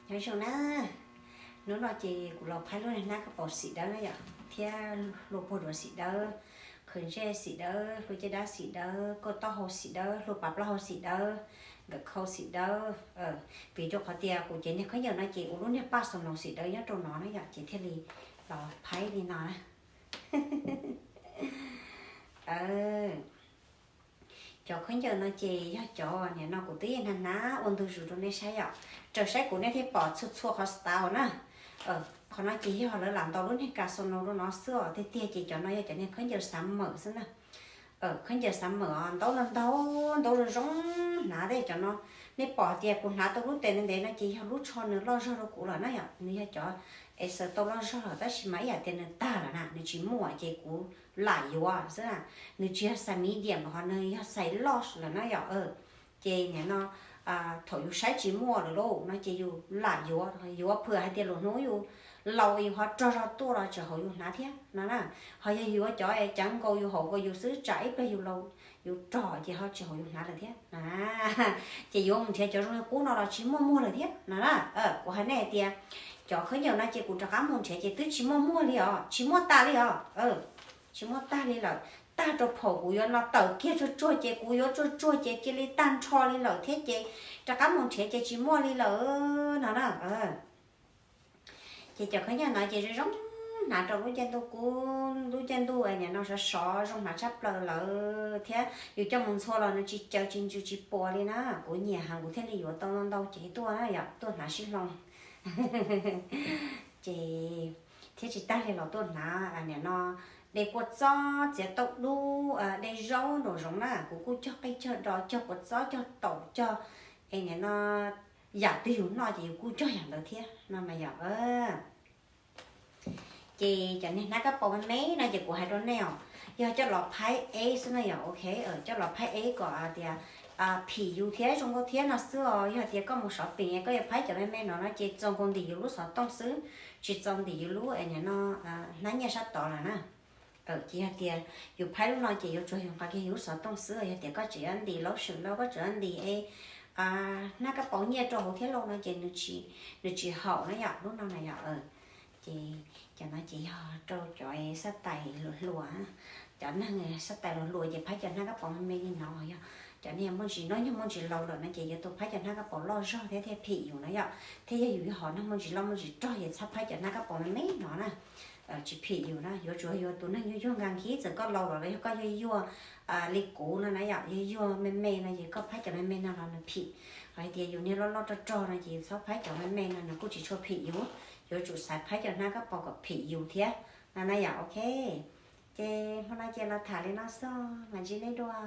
Nyob zoo na, hnub no ces kuv los phaib lub niag hnab kab paus xim dawb na yom, thiab hlua puag duav xim dawb, qhwv ntsej xim dawb, hlua caj dab xim dawb, kauj taub hau xim dawb, hlua pas plaub hau xim dawb, nkawm khau xim dawb. Vim rau qhov tias kuv cev niag khaub ncaws no ces ua lub niag paj xoo noos xim dawb nyob rau no na yom, ces thiaj li los phaib li no na. Cov khaub ncaws no ces yog cov niam no kuv twb yeej hnav hnav ua ntug zus rau nej saib yom. Raws saib kuv nej thiaj pom txhua txhua qhov style na. Qhov no ces yog lawv lam ntaus lub niag kas xoo noos rau no xwb os, tiag tiag ces cov no yog cov niag khaub ncaws xav mawm xwb na. Khaub ncaws xav mawm os, ntaub no ntau, ntaub zoo zoo, hnav tej cov no. Nej pom tias kuv hnav tau lub tes ntev ntev no ces yog lub tsho nws loj zog rau kuv lawm na yom, nws yog cov Acer tau loj zog lawm tab sis mas ib yam tias nws tag lawm na, nws tsis muaj ces kuv lam yuav xwb na. Nws tsis yog size medium los ho nws yog size large lawm na yom. Ces niam no thaum yus saib tsis muaj lawm lauj no ces yus lam yuav, yuav phwm hais tias lwm hnub yus laus yus ho rog zog tuaj los tseem haum yus hnav thiab no na. Ho yog yuav cov cov nkaus yus haum nkaus yus xwb tsam ib pliag yus laus yus rog ces ho tsis haum yus hnav lawm thiab. Ces yuav mus nrhiav cov zoo li qub no los tsis muaj muag lawm thiab no na. Kuv hais nej hais tias cov khaub ncaws no ces kuv rov qab mus nrhiav ces twb tsis muaj muag li os, tsis muaj tas li os. Tsis muaj tag li lawm, tag rau phaum kuv yuav no tawm kiag tsuag tsuag ces kuv yuav tsuag tsuag ces cia li tag nrho li lawm thiab ces rov qab mus nrhiav ces tsis muaj li lawm no na. Ces cov khaub ncaws no ces zoo zoo hnav rau lub caij ntuj kub, lub caij ntuj niam no sov sov zoo hnav tshaj plaws lawm thiab yus coj mus ntxhua los nws tsis caws tsis ntsws tsis puas li na. Kuv nyiam heev kuv thiaj li yuav tau ntau ntau cev tuaj na yom, tuaj hnav sib hloov. Ces thiab tsis tag li los tuaj hnav niam no dej kua txob, txiav tauj dub, dej zaub nraum zoov na, kuv kuj cog qij cog do, cog kua txob, cog taum, cog es niam no yam twg yus noj ces yus kuj cog yam ntawd thiab no mas yom. Ces cov niag hnab kab paus me me no ces kuv hais rau nej os, yog coj los phaib eb xwb na yom, ok, coj los phaib eb kom tias phim yus thiab zoo nkauj thiab no xwb os. Yog tias koj mus shopping koj yuav phaib cov me me no no ces txaus nkaus ntim yus lub xov tooj xwb, tsis txaus ntim yus lub es niam no hnab nyiaj sab tod lawm na. Ces yog tias yus phaib lub no ces yuav tsuas yus nqa kiag yus lub xov tooj xwb, yog tias koj tseem yuav ntim lotion lauj, koj tseem yuav ntim es hnab kab paus nyiaj rau hauv thiab lauj no ces nws tsis haum na yom, lub no na yom. Ces cov no ces yog rau cov xab tais hluas hluas, cov neeg xab tais hluas hluas ces phaib cov hnab kab paus me me li no yog cov neeg muaj ntsis noj nyuag muaj ntsis laus lawm no ces yuav tau phaib cov hnab kab paus loj zog thiab thiaj phim yus na yom. Thiab yog yus yog hom neeg muaj ntsis loj muaj ntsis rog ces txhob phaib cov hnab kab paus me me no na, tsis phim yus na. Yuav tsum yog tus neeg yuag yuag nkag nkhib, txawm koj laus los yog koj yuag yuag li kuv no na yom, yog yuag me me no ces koj phaib cov me me no los nws phim. Hos hais tias yus niag loj loj rog rog no ces yus txhob phaib cov me me no nws kuj tsis tshua phim yus. Yuav tsum xaiv phaib cov hnab kab paus kom phim yus thiab no na yom, ok. Ces hmo no ces los tham li no xwb, mam ntsib nej dua.